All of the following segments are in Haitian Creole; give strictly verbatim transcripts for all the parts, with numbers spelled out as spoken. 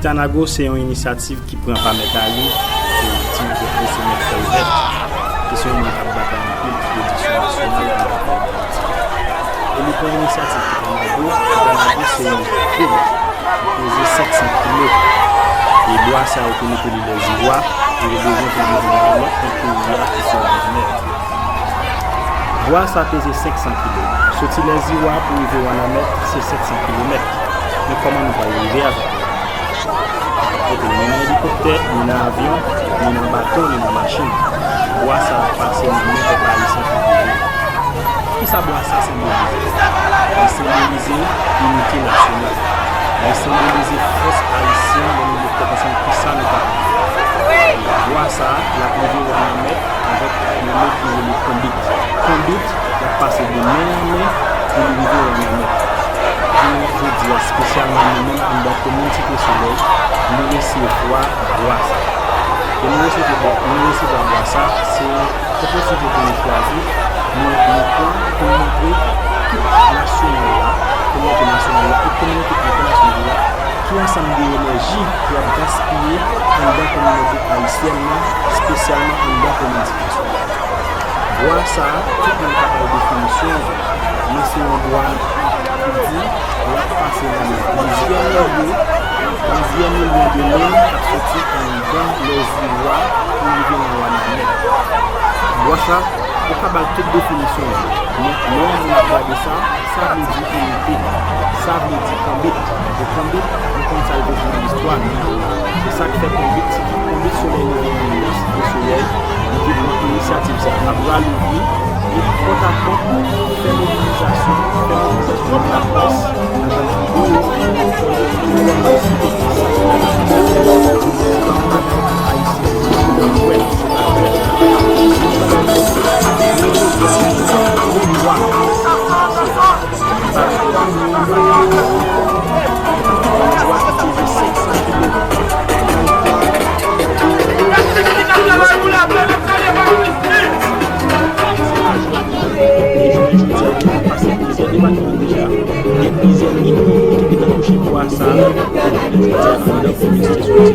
Kitanago se yon inisyativ ki pran pa mèt a li, e Ti Mèt Vèt rete Mèt Fèy Vèt, ki se yon moun k ap batay anpil pou pwodiksyon nasyonal an Repiblik Dominikèn. E li pran inisyativ Kitanago, Kitanago se yon koub ki peze senk san kilo. E bwa sa yo te mete li Lèziwa, e yo bezwen pou li vin yon lòt nan peyi a ki se Wanament. Bwa sa peze senk san kilo. Soti Lèziwa pou rive Wanament, se senk san kilomèt. Men kòman nou pral rive avèk li? Kote ni nan elikoptè, ni nan avyon, ni nan bato, ni nan machin. Bwa sa ap pase nan men pèp ayisyen pou rive. Kisa bwa sa senbolize? Li senbolize inite nasyonal. Li senbolize fòs ayisyen lè nou met tèt ansanm, kisa nou kapab fè. Bwa sa, l ap rive Wanament avèk yon mo ki rele konbit. Konbit, l ap pase de men an men pou li rive Wanament. Jounen jodi a, espesyalman nou menm anndan komin Site Solèy, nou resevwa bwa sa. E nou resevwa, nou resevwa bwa sa, se yon posiblite pou nou chwazi, nou, nou pran pou nou montre tout nasyonal la, kominote nasyonal la, tout kominote entènasyonal la, ki ansanm de enèji ki ap gaspiye anndan kominote ayisyèn nan, espesyalman anndan komin Site Solèy. Bwa sa a, tout moun ka bay definisyon l, men se yon bwa ki di l ap pase nan men plizyè milye, plizyè milyon de moun k ap soti anndan Lèziwa pou rive nan Wanament. Bwa sa, ou ka ba l tout definisyon l, men lè yon moun ap gade sa, sa vle di inite, sa vle di konbit. E konbit, nou konn sa l vle di nan listwa nou. Se sa k fè konbit, se konbit Solèy Leve anndan Site Solèy, epi inisyativ sa a, n ap rale ouvri, e pòt a pòt, fè mobilizasyon, fè mobilizasyon nan laprès, nan bannvideo, fè mobilizasyon nan site sa, nan bagay ayisyen, nan wè, nan wè, nan wè. Gen plizyè milyon moun ki gentan touche bwa sa a, nan komin Site Solèy.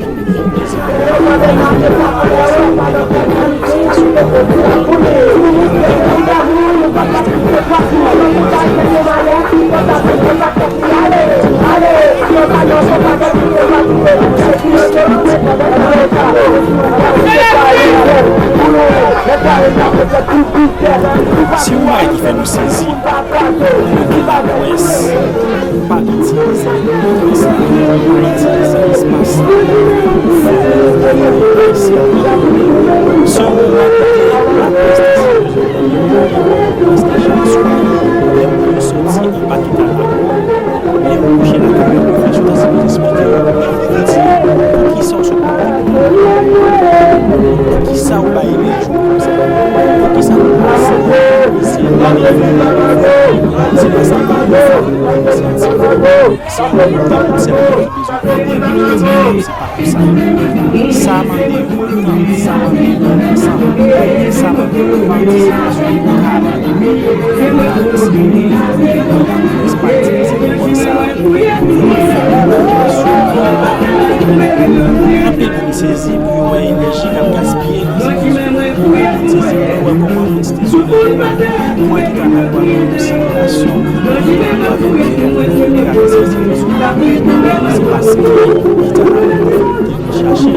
Si yon bagay ki fè nou sezi, nou gen lapwès pa itilize lapwès la, pa itilize espas la pou fè yon bagay ki se yon moman kote lapwès te sezi. Paske chak swa, lè moun yo soti anba Kitanago, lè yo kouche lakay yo, pwofesè ta sipoze esplike yo, di, poukisa w sot nan Kisa w bay lejou konsa? Poukisa nou pa eseye, eseye leve, se paske pa yon fòm inisyativ. Se yon moun tankou sèl ki bezwen ede nou, se pa konsa. Sa mande yon tan, sa mande yon ansanm, sa mande yon patisipasyon lokal. Anpil moun sezi pou yo wè enèji k ap gaspiye nan Site Solèy. Anpil moun sezi pou yo wè kòman moun Site Solèy yo pran Kitanago avèk yon selebrasyon, avèk yon federalizasyon. Se paske Kitanago te vin chache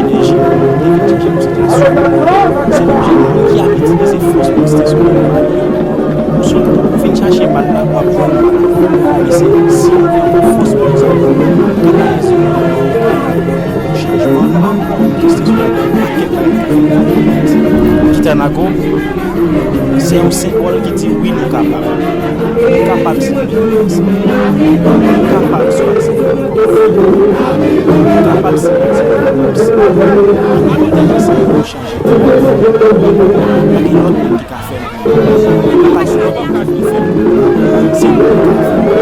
enèji, te vin chache konsantrasyon. Se yon moun ki ap itilize fòs pou Site Solèy yo. Ou sot, ou fin chache bal la, w ap jwenn bal la. Men se si nou pran fòs pou nou kanalize pou chanjman, pou kestyon sou yon pakèt bagay ki ka fèt. Kitanago, se yon senbòl ki di wi, nou kapab. Nou kapab se nou kapab swazi. Nou kapab se nou kapab se. Ann ede sa yo chanje. Pa gen lòt moun ki ka fè l. Pa gen lòt moun ki fè l. Se nou ki ka fè l.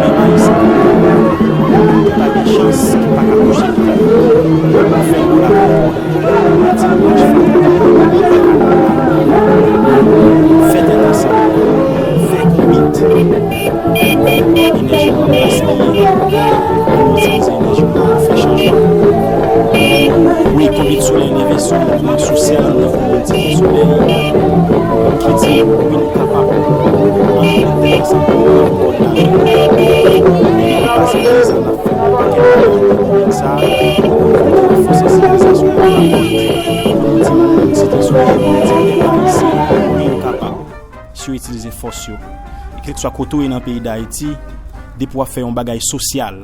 Menm Ayisyen, ki pa gen chans, ki pa ka kouche, ki pa ka fè l pou la. Dimanch, fè tèt ansanm, fè konbit. Enèji w ap gaspiye, itilize enèji w pou fè Mouvman sosyal nan komin Site Solèy ki di wi nou kapab. Ann mete tèt ansanm pou nou pran kòd lavi. Epi nou pase nan sa n ap fè. Pakèt bagay nan komin sa pou nou ranfòse sivilizasyon nou kapab pou nou di moun Site Solèy, pou nou di pèp ayisyen wi yo kapab. Si yo itilize fòs yo, e kèlkeswa kote w ye nan peyi Dayiti, depi w ap fè yon bagay sosyal,